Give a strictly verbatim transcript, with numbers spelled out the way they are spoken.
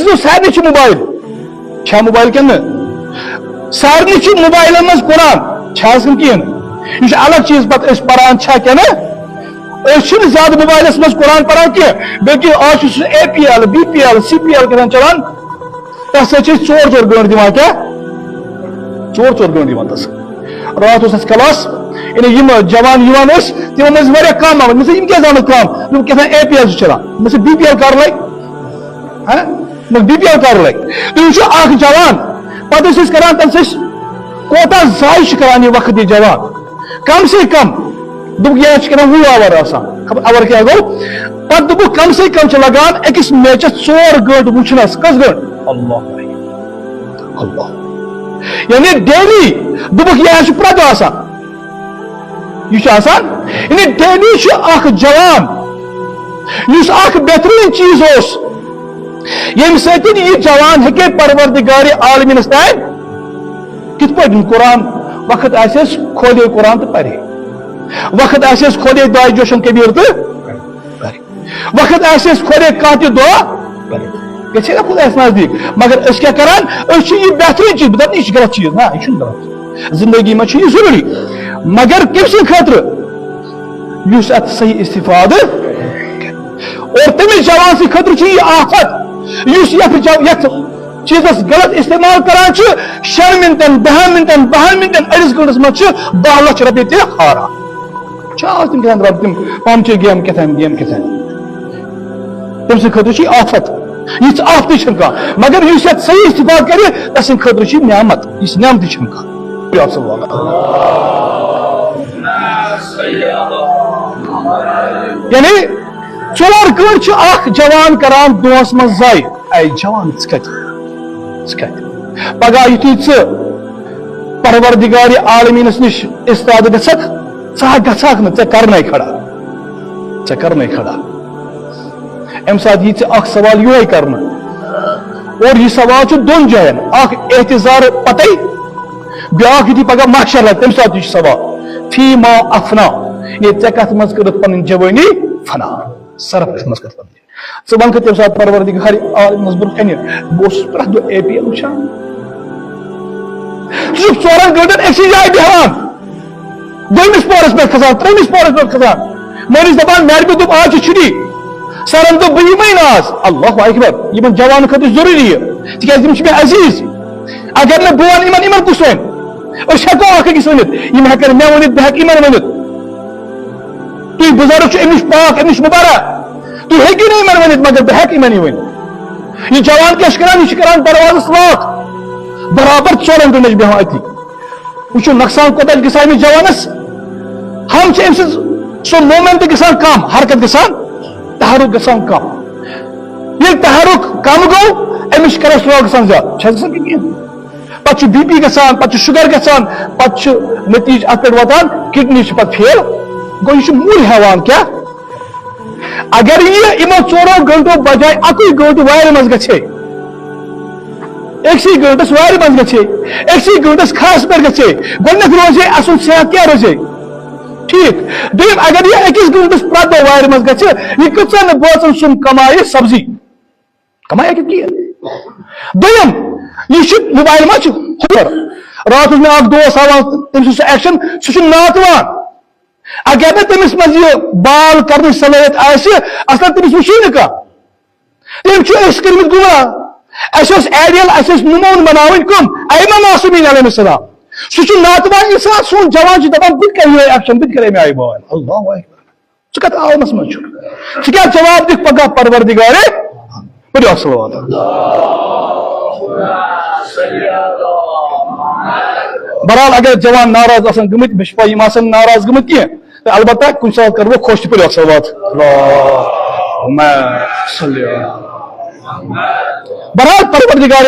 سارنٕے چھُ موبایل، چھا موبایل کِنہٕ نہٕ؟ سارنٕے چھُ موبایلن منٛز قرآن، چھا حظ کِنہٕ کِہیٖنۍ نہٕ؟ یہِ چھُ الگ چیٖز، پتہٕ أسۍ پران چھا کِنہٕ نہٕ؟ أسۍ چھِنہٕ زیادٕ موبایلس منٛز قرآن پران کینٛہہ، بلکہِ آز چھُ سُہ A P L, B P L, C P L کیٛاہ تام چلان، تَتھ سۭتۍ چھِ أسۍ ژور ژور گٲنٛٹہٕ دِوان کیٛاہ؟ ژور ژور گٲنٛٹہٕ دِوان تَس۔ راتھ اوس اَسہِ کلاس، یعنی یِم جوان یِوان ٲسۍ، تِمو منٛز واریاہ کم آمٕتۍ۔ مےٚ دوٚپ، یِم کیٛازِ آمٕتۍ کم؟ دوٚپُکھ، کیٛاہ تام اے پی ایل چھُ چلان۔ مےٚ دوٚپ، بی پی ایل کر لگہِ؟ ہہ؟ مےٚ دوٚپ، بی پی ایل کر لگہِ؟ تُہۍ وٕچھِو، اکھ جوان، پتہٕ ٲسۍ أسۍ کران تَمہِ سۭتۍ کوٗتاہ ضایع چھُ کران یہِ وقت یہِ جوان۔ کم سے کم دوٚپُکھ، یہِ حظ چھِ کران وُہ آور آسان۔ خبر آور کیٛاہ گوٚو؟ پتہٕ دوٚپُکھ، کم سے کم چھِ لگان أکِس میچس ژور گٲنٛٹہٕ وٕچھنس۔ کٔژ گٲنٛٹہٕ؟ اللہ اکبر۔ اللہ۔ یعنی ڈیلی دوٚپُکھ، یہِ حظ چھُ پرٛٮ۪تھ دۄہ آسان۔ یہِ چھُ آسان، یعنی ڈیلی چھُ اکھ جوان، یُس اکھ بہتریٖن چیٖز اوس، ییٚمہِ سۭتۍ یہِ جوان ہیٚکہِ پروردگار عالمیٖنس تام کِتھ پٲٹھۍ قرآن، وقت آسٮ۪س کھولے قرآن تہٕ پرے، وقت آسٮ۪س کھولے داعی جوشن کبیر تہٕ پرے، وقت آسٮ۪س کھولے کانٛہہ تہِ دعا پرے۔ گژھِ نا خدایس نزدیٖک؟ مگر أسۍ کیٛاہ کران؟ أسۍ چھِ یہِ بہتریٖن چیٖز، بہٕ دپہٕ نہٕ یہِ چھُ غلط چیٖز، نہ، یہِ چھُنہٕ غلط۔ زندگی منٛز چھُ یہِ ضروٗری، مگر کٔمۍ سٕنٛدِ خٲطرٕ؟ یُس اتھ صحیح استفادٕ اور تٔمِس جوان سٕنٛدِ خٲطرٕ چھُ یہِ آفت، یُس یتھ جو-، یتھ چیٖزس غلط استعمال کران چھُ، شٮ۪ن منٹن، دہن منٹن، بہن منٹن، أڑِس گٲنٹس منٛز چھُ دَہ لچھ رۄپیہِ تہِ ہاران۔ چھا آز تِم گِنٛدان رۄب تِم پمچہِ گیم کیٛاہ تام، گیم کیٛاہ تام؟ تٔمۍ سٕنٛدِ خٲطرٕ چھِ یہِ آفت، یِژھ آفتٕے چھَنہٕ کانٛہہ۔ مگر یُس یَتھ صحیح استفاد کرِ، تَس سٕنٛدِ خٲطرٕ چھِ یہِ نعمت، یِژھ نعمتٕے چھَنہٕ کانٛہہ۔ یعنی ژور گٲنٛٹہٕ چھُ اکھ جوان کران دۄہس منٛز ضایع۔ اے جوان، ژٕ کتہِ، ژٕ کتہِ؟ پگاہ یُتھُے ژٕ پروردگار عالمیٖنس نِش استاد گژھکھ، ژٕ ہا گژھکھ نہٕ، ژےٚ کرنے کھڑا، ژےٚ کرنے کھڑا۔ امہِ ساتہٕ یی ژےٚ اکھ سوال یِہوے کرنہٕ، اور یہِ سوال چھُ دۄن جاین، اکھ احتضار پتے، بیاکھ یُتھُے پگاہ محشر لگہِ، تمہِ ساتہٕ تہِ چھُ سوال، فی ما افنا، یہِ ژےٚ کتھ منٛز کٔرٕتھ پنٕنۍ جوٲنی فنا، صرف کتھ منٛز کٔرٕتھ پنٕنۍ۔ ژٕ وَن کہِ تَمہِ ساتہٕ پروردگار عالمس برونٛہہ کنہِ، بہٕ اوسُس پرٛٮ۪تھ دۄہ اے پی ایل وٕچھان۔ ژٕ چھُکھ ژورن گٲنٛٹن أکسٕے جایہِ بیٚہوان، دوٚیمِس پورس پٮ۪ٹھ کھسان، ترٛیٚیمِس پورس پٮ۪ٹھ کھسان، مٲلِس دپان، میڈمہِ دوٚپ آز چھِ چھُٹی، سرن دوٚپ بہٕ یِمے نہٕ آز۔ اللہ اکبر، یِمن جوانن خٲطرٕ چھُ ضروٗری یہِ، تِکیازِ یِم چھِ مےٚ عزیز۔ اگر نہٕ بہٕ وَنہٕ یِمن، یِمن کُس وَنہِ؟ أسۍ ہٮ۪کو اکھ أکِس ؤنِتھ، یِم ہٮ۪کن مےٚ ؤنِتھ، بہٕ ہٮ۪کہٕ یِمن ؤنِتھ۔ تُہۍ بُزرگ چھِو، أمِس چھُ پاک، أمِس چھُ مُبارک۔ تُہۍ ہیٚکِو نہٕ یِمن ؤنِتھ، مگر بہٕ ہٮ۪کہٕ یِمن یہِ ؤنِتھ۔ یہِ جوان کیٛاہ چھُ کران؟ یہِ چھُ کران دروازس لاک۔ برابر ژورن گٲنٛٹن چھُ بیٚہوان أتی۔ وٕچھِو، نۄقصان کوٗتاہ چھُ گژھان أمِس جوانس۔ ہم چھِ أمۍ سٕنٛز سُہ مومینٹ گژھان کم، حرکت گژھان، تحرک گژھان کم۔ ییٚلہِ تحرک کم گوٚو، أمِس چھُ cholesterol گژھان زیادٕ۔ چھا گژھان کِنہٕ کینٛہہ؟ پتہٕ چھُ بی پی گژھان، پتہٕ چھُ شُگر گژھان، پتہٕ چھُ نتیجہٕ اتھ پٮ۪ٹھ واتان، کڈنی چھِ پتہٕ فیل۔ گوٚو، یہِ چھُ مُل ہٮ۪وان کیٛاہ؟ اگر یہِ یِمو ژورو گٲنٛٹو بجایہِ اَکُے گٲنٛٹہٕ وارِ منٛز گژھِ ہے، أکسٕے گٲنٛٹس وارِ منٛز گژھِ ہے، أکسٕے گٲنٛٹس کھہس پٮ۪ٹھ گژھِ ہے، گۄڈٕنٮ۪تھ روزِ ہے اَصٕل صحت، کیٛاہ روزِ ہے؟ ٹھیٖک۔ دوٚیِم، اگر یہِ أکِس گٲنٛٹس پرٛٮ۪تھ دۄہ وارِ منٛز گژھِ، یہِ کۭژاہ نہٕ بٲژن سُم کمایہِ سبزی؟ کمایہِ اَتہِ کِہیٖنۍ۔ دوٚیِم، یہِ چھُ موبایل ما چھُ؟ راتھ اوس مےٚ اکھ دوس ہاوان، تٔمۍ سُنٛد سُہ ایکشن، سُہ چھُ ناتوان۔ اگر نہٕ تٔمِس منٛز یہِ بال کرنٕچ صلٲحیت آسہِ، اصلاً تٔمِس وٕچھی نہٕ کانٛہہ۔ تٔمۍ چھُ أسۍ کٔرمٕتۍ گمراہ۔ اَسہِ اوس آیڈیل، اَسہِ ٲسۍ نموٗنہٕ بناوٕنۍ کٕم؟ ایمن معصومین علیہ السلام۔ سُہ چھُ ناتوان انسان، سون جوان چھُ دپان، بہٕ تہِ کرٕ یِہوٚے ایکشن، بہٕ تہِ کرٕ اَمہِ آیہِ بال۔ اللہ اکبر۔ ژٕ کتھ عالمس منٛز چھُکھ؟ ژٕ کیٛاہ جواب دِکھ پگاہ پروردگارے؟ پٔرِو اکھ صلوات۔ بہرحال، اگر جوان ناراض آسن گٔمٕتۍ، مےٚ چھِ پَے یِم آسن ناراض گٔمٕتۍ کینٛہہ، تہٕ البتہ کُنہِ ساتہٕ کرٕ بہٕ خۄش تہِ، پٔرِو اکھ صلوات۔ اللہم صلی علی۔ بہرحال، پروردگار